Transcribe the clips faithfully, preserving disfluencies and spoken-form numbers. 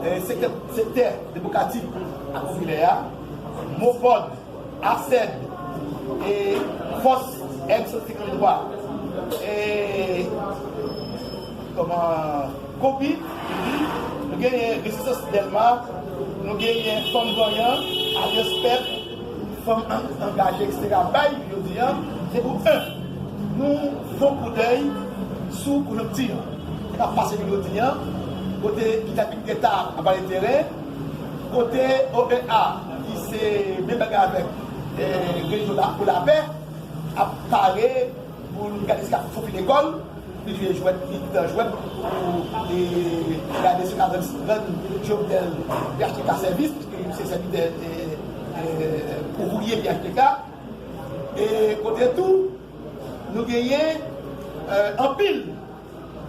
eh, sektè, sektè demokratik ak popilè a, MOPOD, ACED, e Fòs M san senkanntwa, e kòman, Kopi, nou genyen Rezistans Dèlma, nou genyen Fanm Vanyan, Alyans Pèp, Fanm an- Angaje, etsetera. Bay jodi a, se pou, en, nou fè yon koudèy sou konjonkti an. Sa k ap pase jodi a, kote ki t ap vin reta ap ale teren, kote O E A, ki se menm bagay avèk, eh, Rejyon la, pou Lapè, ap pare pou n gade si k ap fè fon lekòl, li jwe jwèt, li pran jwèt pou li gade si l ka rann, rann Jovenel P H T K sèvis, piske li se sèvitè, eh, eh, ouvriye P H T K. E kote tou, nou genyen, eh, anpil,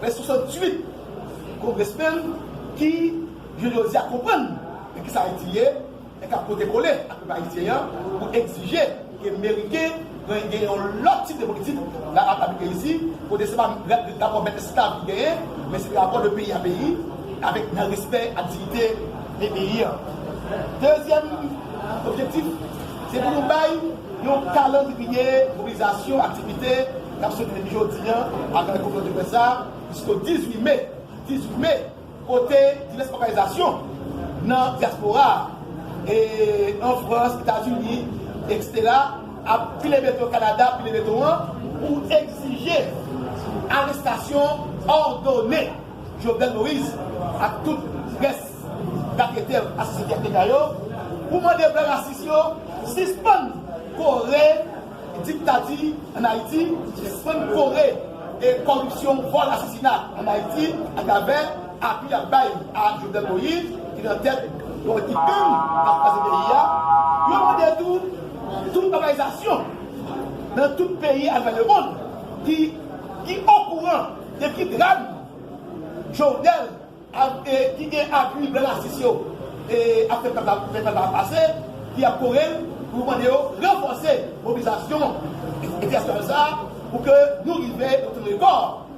prèske swasanntuit kongresmenn ki, jodi a, konprann nan kisa Ayiti ye, e k ap pote kole ak pèp ayisyen an pou egzije ke Meriken gen, gen yon lòt tip de politik la ap aplike isi, kote se pa ra- rapò mèt esklav ki genyen, men se rapò de peyi a peyi, avèk nan respè ak diyite de peyi an. Dezyèm objektif, se pou nou bay yon kalandriye mobilizasyon, aktivite k ap soti depi jodi a, atravè konferans de près sa, jisko dizuit me. Dizuit me, kote divès òganizasyon nan dyaspora a, e, an Frans, Etazini, etsetera, ap pile beton, Kanada ap pile beton an, pou egzije arestasyon òdone Jovenel Moïse ak tout rès raketè, asasinen P H T K yo, pou mande blan rasis yo sispann kore diktati ann Ayiti, sispann kore e kòripsyon, vòl, asasina ann Ayiti atravè apui y ap bay a Jovenel Moïse, ki nan tèt yon ekip gang k ap kraze peyi a. Yo mande tou tout òganizasyon nan tout peyi atravè lemonn ki, ki okouran de ki dram Jovenel ap, e, ki gen apui blan rasis yo, e, ap fè pèp la, fè pèp la pase, ki ap kore l pou mande yo ranfòse mobilizasyon entènasyonal sa a, pou ke nou rive obtenir rekò,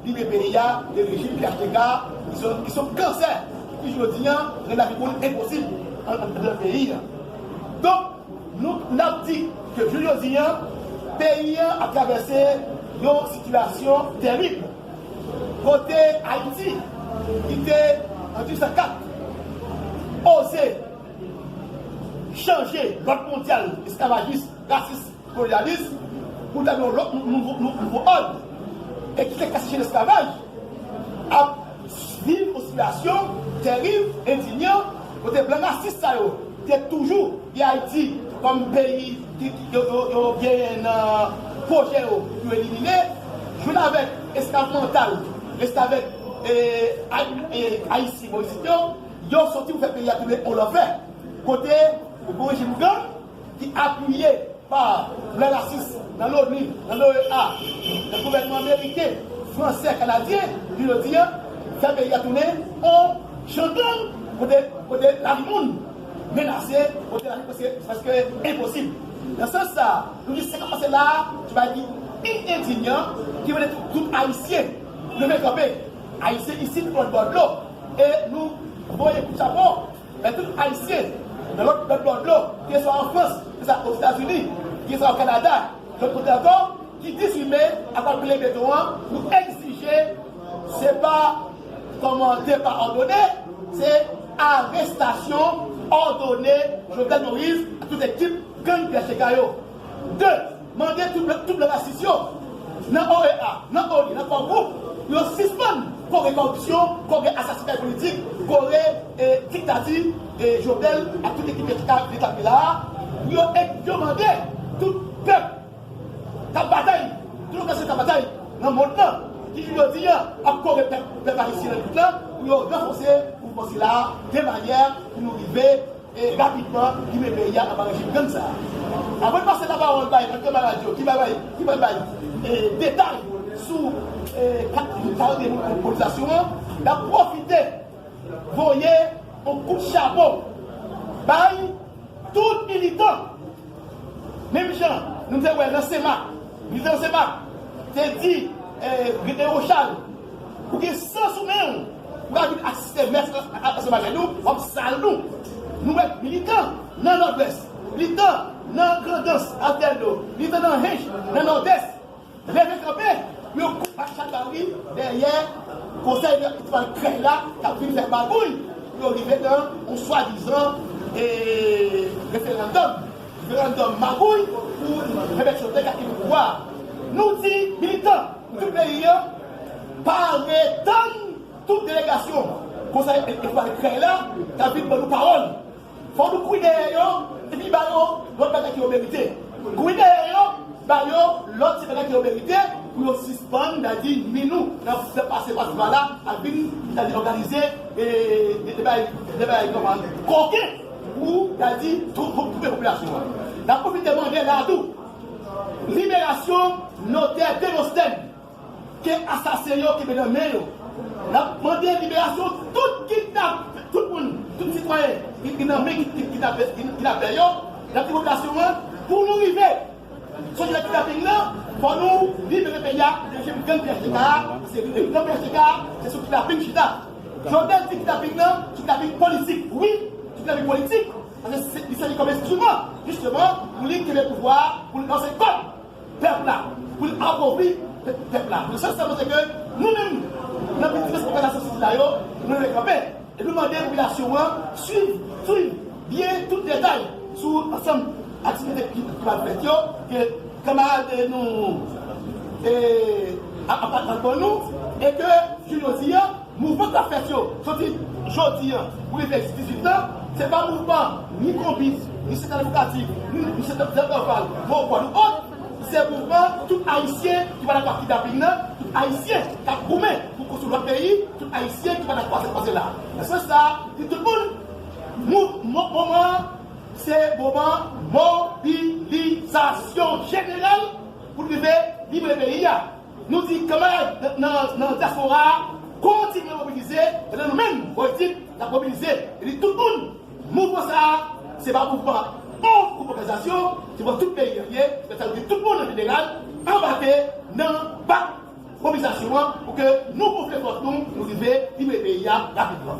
libere peyi a de rejim P H T K, ki se, ki se yon kansè, ki jodi a rann lavi moun enposib an, an, anndan peyi a. Donk, nou, n ap di ke jounen jodi a, peyi a ap travèse yon sitiyasyon tèrib. Kote Ayiti, ki te an dizuit san kat, oze chanje lòd mondyal esklavajis, rasis, kolonyalis, pou tabli yon lòt nou- nouvo, nou- nouvo òd, e ki te kase chenn esklavaj, ap viv yon sitiyasyon tèrib, endinyan, kote blan rasis sa yo te toujou gen Ayiti kòm peyi ki, ki yo, yo, yo genyen nan pwojè yo pou yo elimine, jwenn avèk esklav mantal, reste avèk, e, ay- e, Ayisyen, Morisyen yo, yo soti pou fè peyi a tounen yon lanfè. Kote ou gen yon rejim gang ki apiye pa blan rasis nan loni, nan l'O E A, nan gouvènman ameriken, fransè, kanadyen, ki jodi a fè peyi a tounen yon jangang kote, kote lavi moun menase, kote lavi prèske, prèske enposib. Nan sans sa, nou di sa k ap pase la a, se yon bagay ki endinyan, ki mande tout, tout Ayisyen leve kanpe. Ayisyen isit, lòt bò dlo, e nou voye kout chapo bay tout Ayisyen nan lòt, lòt bò dlo, keswa an Frans, keswa Ozetazini, keswa o Kanada, lòt kote ankò, ki dizuit me ap pral pile beton an pou egzije, se pa kòman depa òdone, se arestasyon òdone Jovenel Moïse ak tout ekip gang P H T K yo. De, mande tout, tout blan rasis yo, nan O E A, nan ONU, nan Core Group, pou yo sispann kore kòripsyon, kore asasinay politik, kore, e, diktati, e, Jovenel ak tout ekip ki t ap retabli la a, pou yo, e, yo mande tout pèp k ap batay, tout òganizasyon k ap batay nan mond lan, ki jodi a ap kore pèp, pèp ayisyen nan lit lan, pou yo ranfòse mouvman sila a de manyè pou nou rive e rapidman, ki men peyi a anba rejim gang sa a. Anvan n pase lapawòl bay lòt kanmarad yo ki bay, ki pral bay, e, detay sou, e, ka- kalandriye mobilizasyon an, n ap pwofite voye yon kout chapo bay tout militan. Menm jan nou te wè nan Senmak, militan Senmak te di, e, René Rochal, ou gen san sou men w, Ou ka vin asiste mès nan, nan, nan Senmak nou, w ap sal nou. Nou wè militan nan Nòdwès, militan nan Grandans, Altèdo, militan nan Hench, nan Nòdès, leve kanpe pou yo konbat chak bari dèyè Konsèy Elektoral krèy la k ap vin fè magouy pou yo rive nan yon swadizan, e, referandòm. Referandòm magouy pou pèmèt yo te ka kenbe pouvwa. Nou di militan tout peyi an, pa ret tann tout delegasyon Konsèy Elektoral krèy la k ap vin ban nou pawòl. Fò nou kouri dèyè yo, epi ba yo lòt bagay ke yo merite. Kouri dèyè yo, ba yo lòt ti bagay ke yo merite, pou yo sispann, dadi, nwi nou, nan, nan pase pase la, ap vin, dadi, òganize, e, de, de bagay, de bagay kòman, koken, pou, dadi, tou-, tou-, toupe popilasyon an. N ap pwofite mande la tou, liberasyon notè Demosthène, ke asasen yo kenbe nan men yo. N ap mande liberasyon tout kidnap, tout moun, tout sitwayen ki, ki nan men ki, ki, kidnapè, ki, kidnapè yo. N ap di popilasyon an, pou nou rive soti nan kidnaping nan, fò nou libere peyi a de rejim gang P H T K a, paske rejim gang P H T K a, se sou kidnaping chita. Jovenel di kidnaping nan, se kidnaping politik. Wi, se kidnaping politik, paske se, li sèvi kòm enstriman, jisteman, pou li kenbe pouvwa a, pou li lanse kòd pèp la, pou l apovri pèp la. Sèl sa nou se ke nou menm, nan piti òganizasyon sivil la yo, nou leve kanpe. E nou mande popilasyon an swiv, swiv byen tout detay sou ansanm aktivite ki, ki pral fèt yo, ke kanmarad nou, e, ap, ap, ap ban nou, e ke, jou jodi a, mouvman k ap fèt yo, soti jodi a, pou rive dizuit an, se pa mouvman ni Konbit, ni Sentral Demokratik, ni, ni Sentral Dòval, Mòkòn ou òt, se mouvman tout Ayisyen ki pa dakò ak kidnaping nan, tout Ayisyen k ap goumen pou konstwi lòt peyi, tout Ayisyen ki pa dakò ak sa k pase la. Nan sans sa, di tout moun, mou-, mo-, moman an, se moman mobilizasyon jeneral pou n rive libere peyi a. Nou di kanmarad nan, nan, nan dyaspora a, kontinye mobilize, pandan nou menm, bò isit, n ap mobilize. E di tout moun, mouvman sa a, se pa mouvman yon gwoup òganizasyon, se pou tout peyi an li ye, se sa nou di tout moun an jeneral, anbake nan bak mobilizasyon an, pou ke nou gonfle fòs nou, nou rive libere peyi a rapidman.